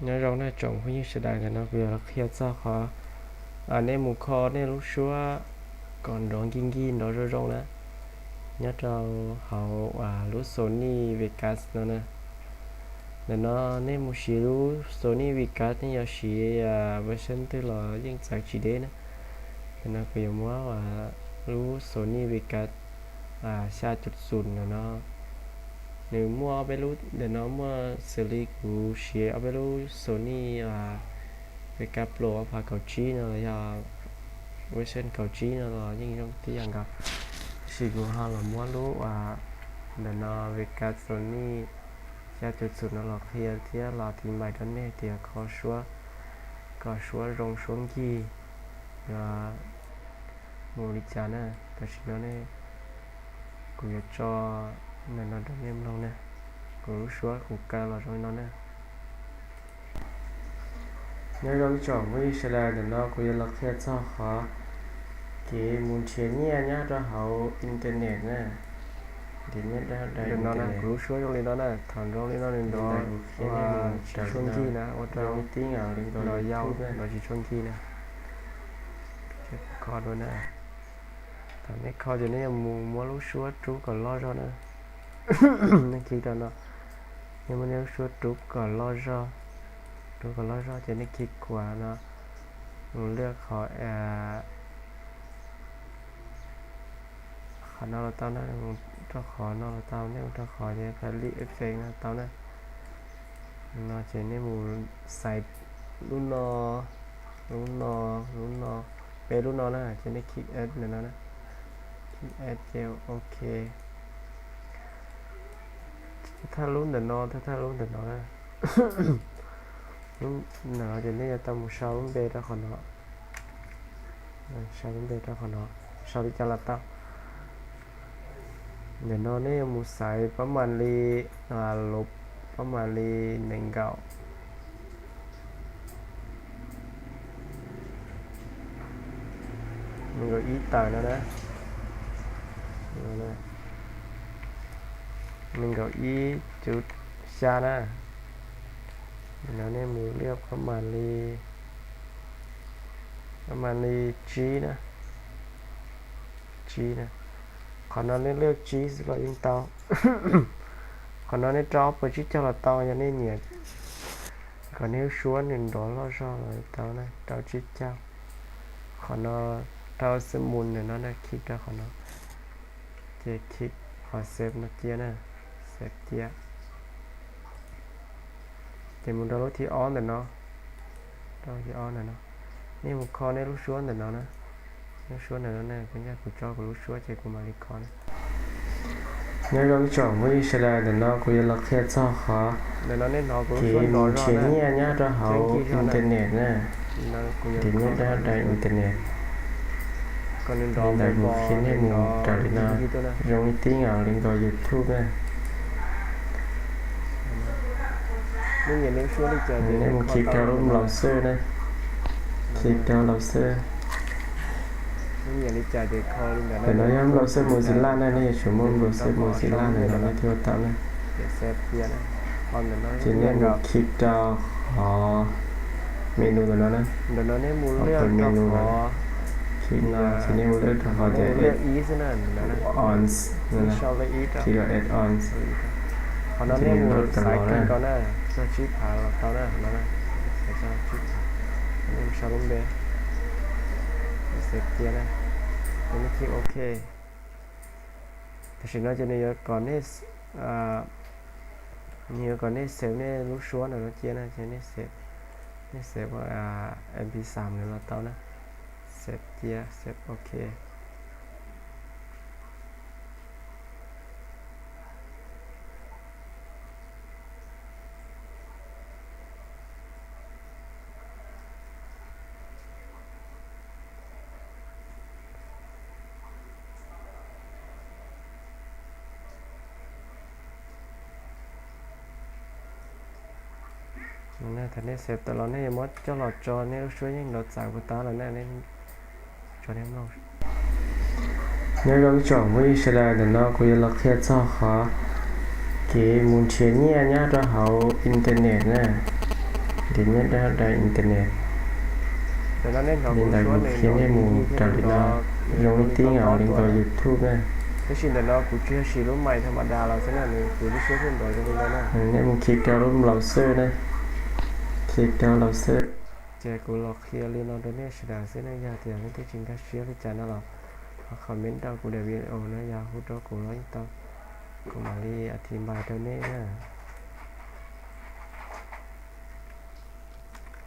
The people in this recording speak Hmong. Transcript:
Nyob zoo nej tsoom phooj ywg sawv daws, ntawm no kuv yuav los qhia txog qhov nej mus kho nej lub suab kom nrov nkig nkig nrov zoo zoo na, nyob rau hauv lub Sony Vegas no na. Ntawm no nej mus siv lub Sony Vegas nej yuav siv version twg los yeej txawv tsis deb na. Ntawm no kuv yuav muab lub Sony Vegas xya cuv xum ntawm no. Nws muaj ob peb lub, ntawm no muaj xws li kuv siv ob peb lub Sony Vegas Pro ob phav kaum tsib no los yog version kaum tsib no los yeej zoo tib yam nkaus. Tab sis kuv ho los muab lub uas ntawm no Vegas Sony xya cuv xum no los qhia thiab los tiv npais rau nej tias kho suab kom suab zoo suab nkig yuav mus li cas na. Tam sim no ne kuv yuav tso ntawm no rau nej mloog na. Kuv lub suab kuv kaw los zoo li no na. Nyob zoo ib tsoom phooj ywg sawv daws, ntawm no kuv yuav los qhia txog qhov kev mus nrhiav nyiaj nyob rau hauv internet na. Nrhiav nyiaj dab dai no na, kuv lub suab zoo li no na, thaum nrov li no nws nrov tsis tshua nkig na, ua rau nrov yau nrov tsis tshua nkig na. Kho dua na. Thaum nej kho ces nej yuav mus muab lub suab rub kom loj zog na. Nej kis rau no, nej muab nej lub suab rub kom loj zog, rub kom loj zog ces nej kis kuam no, mus lwaj qhov qhov no los tau na, mus rau qhov no los tau, nej mus rau qhov ces li effect no tau na. No ces nej mus xaiv lub no, lub no, lub no, peb lub no na, ces nej kis add ntawm no na, kis add ces ok. Thawj lub ntawm no, thawj thawj lub ntawm no na. Ntawm no ces nej yuav tau mus sau lub npe rau qhov no, sau lub npe rau qhov no, sau li cas los tau. Ntawm no nej yuav mus xaiv pab mam li, lub pab mam li nees nkaum, nees nkaum ib tawm no na, nees nkaum ib cuv xya na. Ntawm no nej mus lwaj pab mam li, pab mam li tsib na, tsib na. Qhov no nej lwaj tsib xwb los yeej tau. Qhov no nej rau ob puas tsib caug los tau, yog nej nyiam kom nej lub suab nws nrov loj zog los tau na, rau tsib caug. Qhov no rau xwb mus ntawm no na, kis rau qhov no, ces kis qhov save no cia na, save cia. Ces mus rau lub thib ob ntawm no, rau thib ob ntawm no, nej mus kho nej lub suab ntawm no na. Lub suab ntawm no na, kuv nyaj kuv tso kuv lub suab ces kuv mam li kho na. Nyob zoo ib tsoom phooj ywg sawv daws, ntawm no kuv yuav los qhia txog qhov kev mus nrhiav nyiaj nyob rau hauv internet na, nrhiav nyiaj dab dai internet. Li ntawd kuv qhia nej mus raws li no, zoo li tib yam li nkaus YouTube na. Nej mus kis rau lub browser na, kis rau browser. Ntawm no yog browser Mozilla na, nej yuav tsum muaj browser Mozilla ntawm no nej thiaj ua tau na. Ces nej mus kis rau qhov menu ntawm no na, qhov menu no, kis no ces nej mus lwaj rau qhov tias add-ons, kis rau add-ons, ces nej mus lwaj rau no na. Sau lub npe, save cia na, ces nej kis ok. Tam sim no ces nws yuav kom nej, nws yuav kom nej save nej lub suab ntawm no cia na, ces nej save, nej save mp xam ntawm no tau na, save cia, save ok. Thaum nej save tau los nej yuav muab coj los tso, nej lub suab yeej nrov txawv puas tau lawm na, nej tso nej mloog. Nyob zoo ib tsoom phooj ywg sawv daws, ntawm no kuv yuav los qhia txog qhov kev mus nrhiav nyiaj nyob rau hauv internet na. Ces nyob dab daim internet li ntawd kuv qhia nej mus raws li no, zoo li tib yam li nkaus YouTube na. Tab sis ntawm no kuv tsis yog siv lub mais tha ma da los xwb na, nws kuv lub suab thiaj nrov zoo li no na. Nej mus khi rau lub browser na, khi rau browser. Ces kuv los qhia li no rau nej sawv daws xwb na, yog tias leej twg tsis nkag siab li cas no los ho comment rau kuv daim video no, yog hu rau kuv los yeej tau, kuv mam li a thi npais rau nej na.